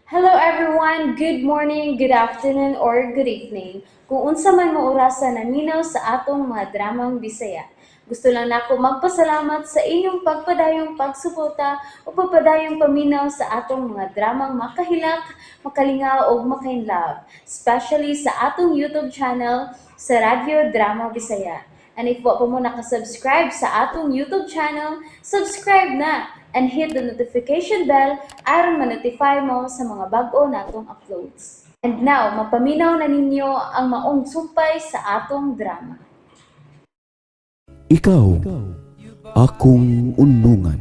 Hello everyone! Good morning, good afternoon, or good evening. Kung unsa man mo orasa naminaw sa atong mga dramang Bisaya. Gusto lang nako magpasalamat sa inyong pagpadayong pagsuporta o pagpadayong paminaw sa atong mga dramang makahilak, makalingaw ug makainlove, especially sa atong YouTube channel sa Radyo Drama Bisaya. And if wa pa mo nakasubscribe sa atong YouTube channel, subscribe na and hit the notification bell aron ma-notify mo sa mga bag-o natong uploads. And now, mapaminaw na ninyo ang maong sumpay sa atong drama. Ikaw, akong unungan.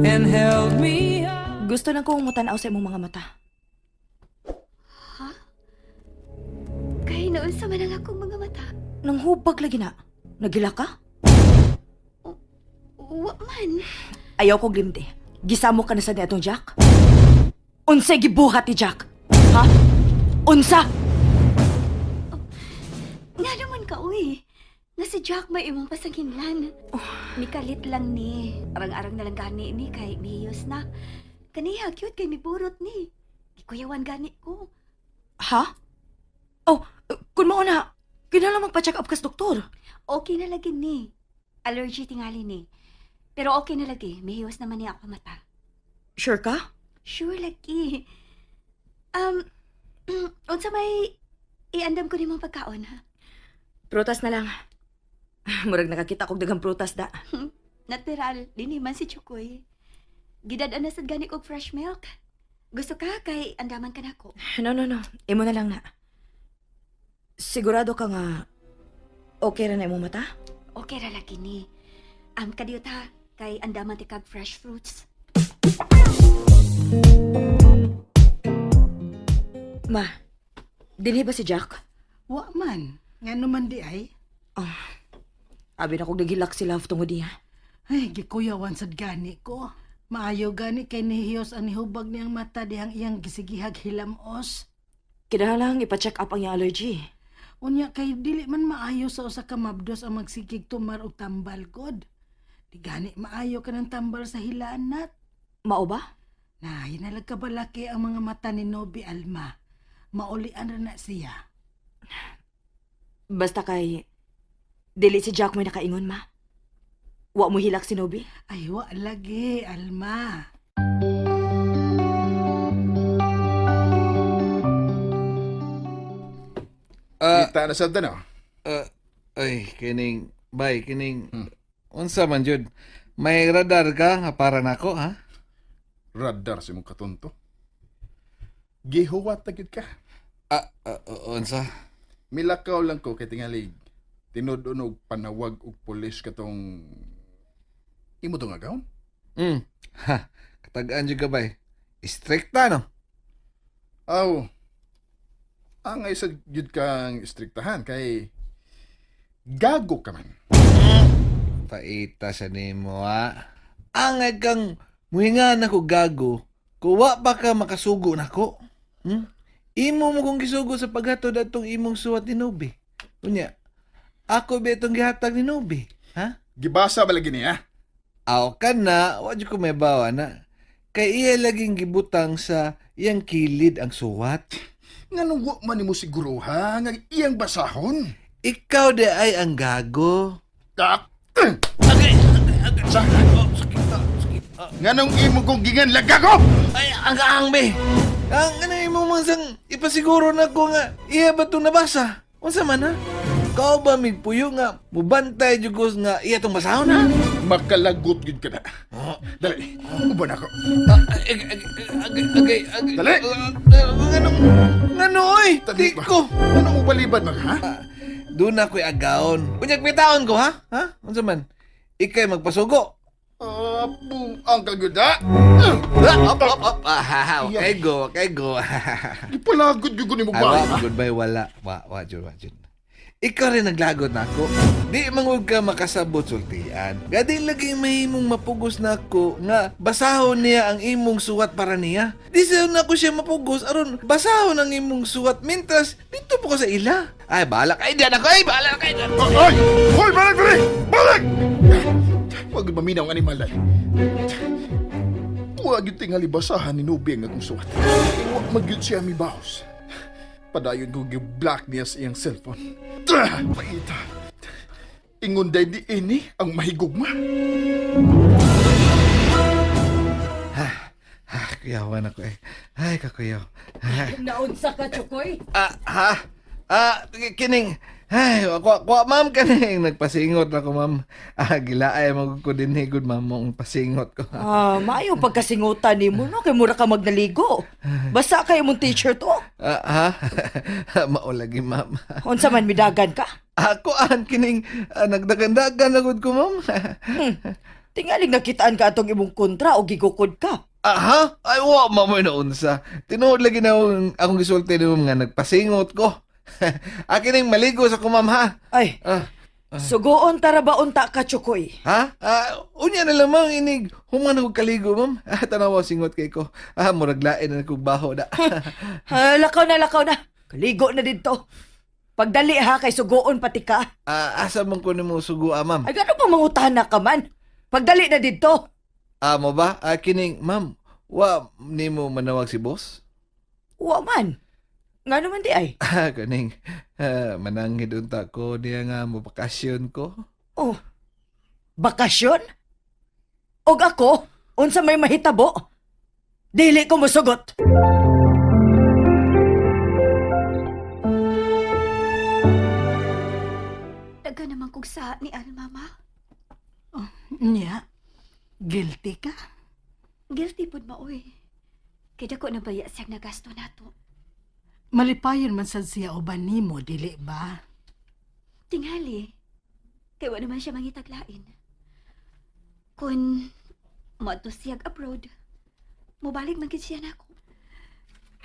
And held me Gusto lang kong mutanaw sa imong mga mata. Kay noon sa man ang akong mga mata. Nang hubag lagi na. Nagila ka? Wa man. Ayaw kog limti. Gisamo ka na sa niadtong Jack? Unsay gibuhat ni Jack? Ha? Unsa? Nga naman ka, uy. Nga si Jack may imong pasanginlan. Mikalit lang ni. Arang-arang na lang gani ni kay mihiyos na. Kaniya, cute kay miburot ni. Gikuyawan gani ko. Ha? Oh, kun mao na, kinahanglan magpa-check up kas doktor. Okay na lagi ni. Allergy tingali ni. Pero okay na lagi. Mihiyos naman niya ako mata. Sure ka? Sure lagi. Unsa may iandam ko nimong pagkaon, ha? Prutas na lang. Murag nakakita kog daghang prutas da. Natural, dinhi man si Chukoy. Gidad-an na sad gani og fresh milk. Gusto ka kay andaman ka nako. No, no, no. Imo na lang na. Sigurado ka nga okay ra na imong mata? Okay ra lagi ni. Kadiyot ha, kay andaman ti kag fresh fruits. Ma, dinhi ba si Jack? Wa man. Nga naman di ay. Abi na kog naghilak si Love tungod niya. Ay, gikuyawan sad gani ko. Maayo gani kay nihiyos ang nihubag niyang mata dihang iyang gisigihag hilamos. Kinahanglan ipa-check up ang iyang allergy. Unya kay dili man maayo sa usa ka mabdos ang magsigig tumar og tambal god. Di gani maayo kanang tambal sa hilanat. Mao ba? Na hinalag ka balaki ang mga mata ni Nobi Alma. Maulian ra na siya. Basta kay dili si Jack may nakaingon, ma. Wa mo hilak si Nobi? Ay, wa lagi, Alma. Kita na sa no? Ay, kining, bay, kining, unsa man jud. May radar ka nga para nako, ha? Radar si mong katunto. Gihuwat na gyud ka. Ah, unsa? Milakaw lang ko kay tingali. Tinud-unog panawag og pulis katong imo tong agawon. Ha, katagaan jud ka bay. Istrikta no. Aw. Angay sa gyud kang istriktahan kay gago ka man. Paita sa nimo, ha? Angay kang muhinga na ko gago, kuwa pa ka makasugo nako. Imo mo kong gisugo sa paghatod atong imong suwat ni Nobi. Unya, ako ba itong gihatag ni Nobi? Ha? Gibasa ba lagi niya? Aw ka na, wa jud ko may bawa na. Kay iya laging gibutang sa iyang kilid ang suwat. Nganong wa man nimo siguruha nga iyang basahon? Ikaw di ay ang gago. Tak. Sa. Nganong imo kong gingan lagago? Ay, ang ang be. Ang ano imo man sang ipasiguro na ko nga iya ba itong nabasa? Unsa man ha? Kau ba migpuyo nga mubantay jud ko nga iya tong basahon ha? Makalagot gyud ka na. Dali, uban ako. Ay, ay, ay, ay, ay, Dali! Nganong, ngano oy? Di ba? ko. Anong ubaliban mag ha? Doon na ko'y agaon. Unyag pitaon ko ha? Ha? Unsa man? Ikay magpasugo. Ah, buang ka gyud ha? Ah, op, op, op. Ah, ha, ha. Okay, go, okay, go. Ipalagod gyud ko nimo Ay, ba? wa, goodbye, wala. Wa, wa, jud, wa, jud. Ikaw rin naglagot na ako. Di mangug ka makasabot sultian. Gadi lagi may imong mapugos na ako nga basahon niya ang imong suwat para niya. Di sa na ako siya mapugos aron basahon ang imong suwat mintras dito po ko sa ila. Ay bahala kay diyan ako ay bahala kay diyan. Ay! Hoy, balik dali! Balik! Wag maminaw ang animal ay. Wa gyud tingali basahan ni Nubi ang akong suwat. Kay wa magyud siya mibaos. Padayon ko gi-block niya sa iyang cellphone. Tah! Paita. Ingon day di ini ang mahigugma. Ah, kuyawan ako eh. Ay, kakuyaw. Naunsa ka, Chukoy? Ah, ha? Ah, kining. Ay, kwa, kwa, ma'am, kaning. Nagpasingot ako, ma'am. Ah, gilaay, magod ko din, eh, good, ma'am, mong pasingot ko. Ah, maayo pagkasingutan nimo no kay mura ka magnaligo. Basa kay imong t-shirt oh. Ah, ha? Maulagi, ma'am. Unsa man midagan ka? Ako, an, kining, ah, nagdagandagan na gud ko, ma'am. Tingaling nakitaan ka atong imong kontra o gigukod ka. Aha? Ay, wa, ma'am, may naunsa. Tinuod lagi na akong gisulti ni ma'am nga nagpasingot ko. Akin ning maligo sa ko, ma'am, ha? Ay, Ah, sugoon tara ba unta ka, Chukoy? ha? Ah, unya na lamang inig. Human ako kaligo, ma'am. Ah, tanawa singot kay ko. Ah, murag lain na kog baho da. Ah, lakaw na, lakaw na. Kaligo na didto. Pagdali ha, kay sugoon pati ka. Ah, asa man ko nimo sugo, ah, ma'am? Ay, gano'n pa mangutana ka man? Pagdali na didto. Ah, mo ba? Ah, kining, ma'am, wa nimo manawag si boss? Wa man. Nga naman di ay. Ah, kaning, ah, mananghid unta ko niya nga mo bakasyon ko. Oh, bakasyon? Og ako, unsa may mahitabo? Dili ko mosugot. Daga naman kog sa ni Alma, ma. Nya, guilty ka? Guilty pud ma, oy. Kay dako na baya siyang nagasto nato. Malipayon man sad siya uban nimo, dili ba? Tingali. Kay wa naman siya mangitaglain. Kun moadto siyag abroad, mobalik man gid siya nako.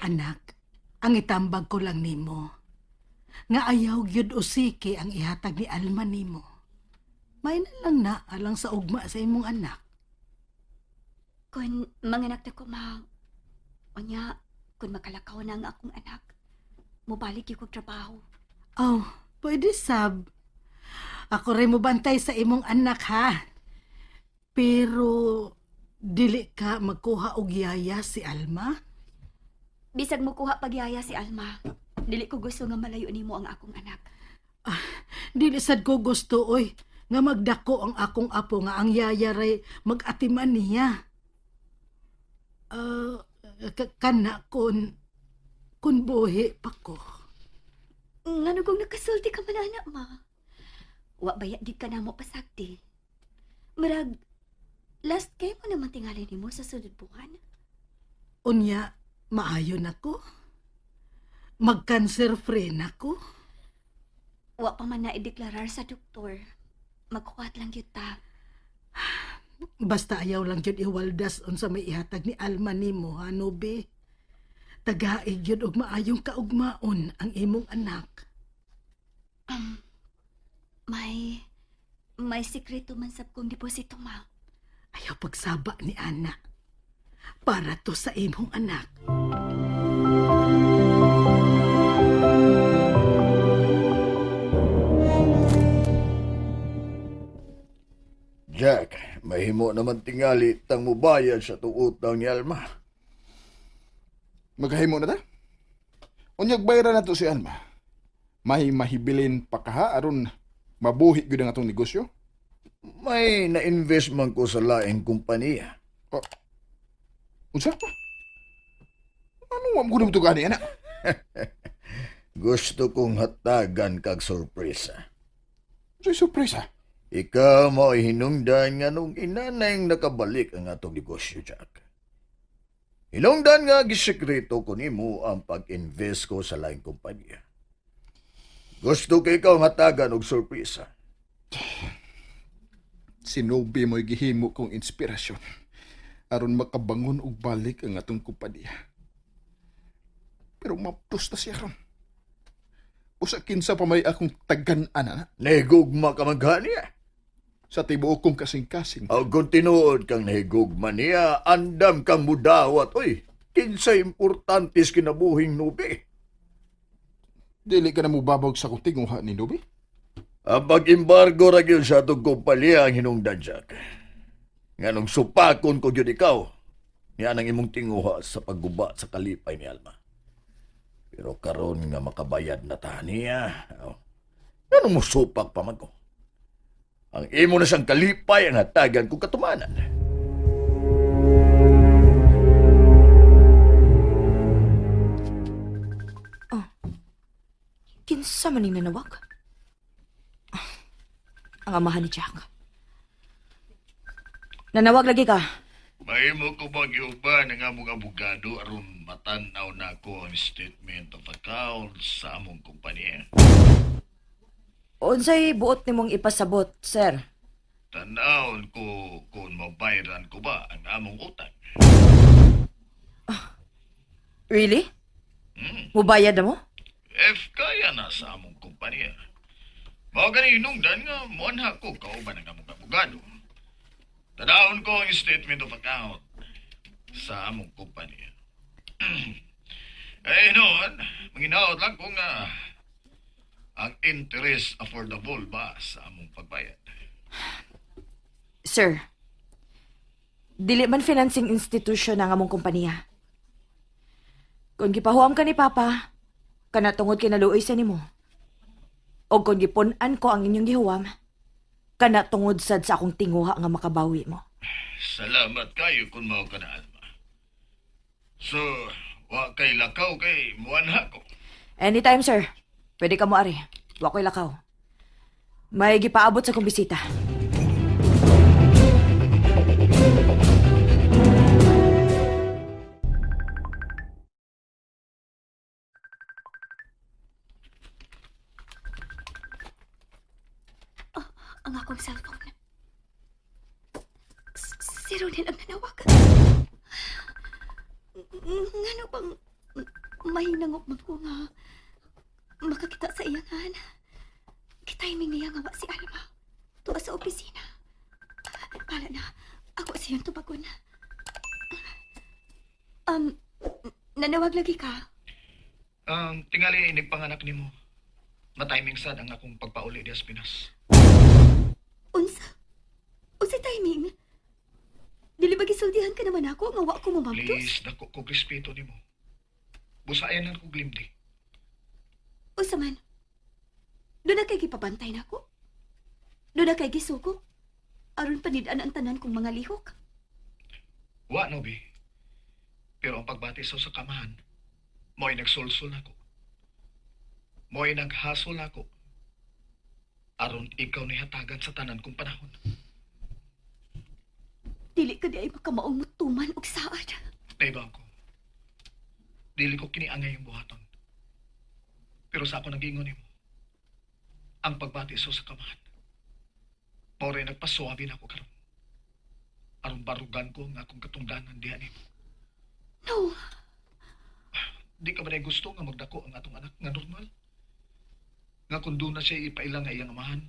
Anak, ang itambag ko lang nimo. Nga ayaw gyud usiki ang ihatag ni Alma nimo. May na lang na alang sa ugma sa imong anak. Kun manganak na ko ma, unya, kun makalakaw na ang akong anak, mobalik gyud kog trabaho. Oh, pwede sab. Ako rin mo bantay sa imong anak ha. Pero dili ka magkuha og yaya si Alma? Bisag mo kuha pagyaya si Alma, dili ko gusto nga malayo nimo ang akong anak. Dili sad ko gusto oy nga magdako ang akong apo nga ang yaya ray magatiman niya. Ah, kana kun buhi pa ko. Ngano kung nakasulti ka man anak ma? Wa baya gid ka namo pasakti. Murag last kay mo naman tingali nimo sa sulod buwan. Unya, maayo na ko. Mag-cancer free na ko. Wa pa man na ideklarar sa doktor. Magkuhat lang gyud ta. Basta ayaw lang gyud iwaldas unsa may ihatag ni Alma nimo, ha, Nobe. Tagaig gyud og maayong kaugmaon ang imong anak. May sikreto man sab kong deposito ma. Ayaw pagsaba ni Ana. Para to sa imong anak. Jack, mahimo naman tingali tang mubayad sa itong utang ni Alma. Maghahimo na ta? Unyag bayaran na to si Alma. May mahibilin pa kaha aron mabuhi gyud ang atong negosyo. May na-invest man ko sa laing kumpanya. Unsa pa? Ano wa mo to gani ana? Gusto kong hatagan kag sorpresa. Unsay sorpresa? Ikaw mo ay hinungdan nga nung inanay nakabalik ang atong negosyo, Jack. Hinungdan nga gisekreto ko nimo ang pag-invest ko sa laing kumpanya. Gusto ko ikaw hatagan og sorpresa. Sinubi mo'y gihimo kong inspirasyon aron makabangon og balik ang atong kumpanya. Pero maptos na siya ron. Usa kinsa pa may akong tagan-an ana Nahigugma ka maghaniya. sa tibuok kong kasing-kasing. Ang kung tinuod kang nahigugma niya, andam kang mudawat, oy. Kinsay importante sa kinabuhing nubi. Dili ka na mubabog sa kong tinguha ni Nubi. Ang pag-embargo ra gyud sa atong kumpanya ang hinungdan, Jack. Nganong supakon ko gyud ikaw. Niya ang imong tinguha sa pagguba sa kalipay ni Alma. Pero karon nga makabayad na ta niya. Oh, nganong musupak pa man ko? Ang imo na siyang kalipay ang hatagan kong katumanan. Kinsa man ning nanawag? Ah, ang amahan ni Jack. Nanawag lagi ka. Mahimo ko bang iuban ang among abogado aron matan-aw na ako ang statement of account sa among kumpanya? Unsay buot nimong ipasabot, sir? Tanawon ko kung mabayaran ko ba ang among utang. Really? Mubayad na mo? If kaya na sa among kumpanya. Mao gani hinungdan nga muanha ko kauban ang among abogado. Tanawon ko ang statement of account sa among kumpanya. Eh noon, manginaot lang ko nga ang interest affordable ba sa among pagbayad. Sir, dili man financing institution ang among kompanya. Kung gipahuam ka ni Papa, kana tungod kinaluoy sa nimo. O kung gipun-an ko ang inyong gihuam, kana tungod sad sa akong tinguha nga makabawi mo. Salamat kayo kung mao ka na, Alma. So, wa kay lakaw kay muanha ko. Anytime, sir. Pwede ka mo ari. Wa ko'y lakaw. May gipaabot sa kong bisita. Ang akong cellphone. Si Ronel ang nanawag. Ngano bang may nangop man ko nga makakita sa iyangan. Kitiming niya nga wa si Alma. Tuwa sa opisina. Pala na, ako siyang tubagon. Nanawag lagi ka. Tingali inigpanganak nimo. Matiming sad ang akong pagpauli diya sa Pinas. Unsa? Unsa timing? Dili ba gisultihan ka naman ako nga wa ko mamamtos? Please, dako kog respeto nimo. Busayan lang kog limdi. Unsa man? Doon na kay gipabantay nako. Doon na kay gisugo. Aron panid-an ang tanan kong mga lihok. Wa no bi. Pero ang pagbati sa kamahan, mo'y nagsulsul nako. Mo'y naghasol nako. Aron ikaw ni hatagan sa tanan kong panahon. Dili ka di ay makamaong mutuman og saad. Naiba ko. Dili ko kiniangay yung buhaton. Pero sa ako nagingon nimo, ang pagbati sa kamahan. Mao rin nagpasuwabi na ako karon. Aron barugan ko ang akong katungdanan diha nimo. No, Di ka ba na gusto nga magdako ang atong anak nga normal? Nga kung doon na siya ipailang nga iyang amahan,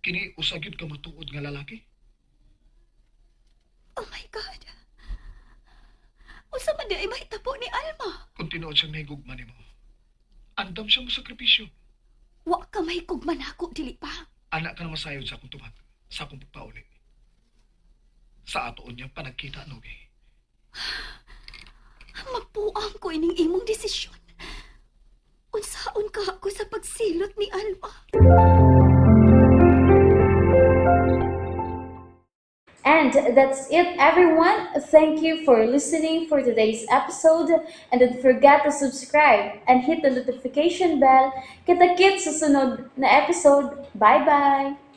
kini usa gyud ka matuod nga lalaki? Oh my God. Unsa man di ay mahitabo ni Alma? Kung tinuod siyang nahigugma nimo, andam siya mo sakripisyo. Wa ka may kugman ako, dili pa. Anak ka na masayod sa akong tubag, sa akong pagpauli. Sa atoon niyang panagkita, Nogi. Mapuang ko ining imong desisyon. Unsaon ka ako sa pagsilot ni Alma? And that's it, everyone. Thank you for listening for today's episode. And don't forget to subscribe and hit the notification bell. Kita-kits sa sunod na episode. Bye-bye!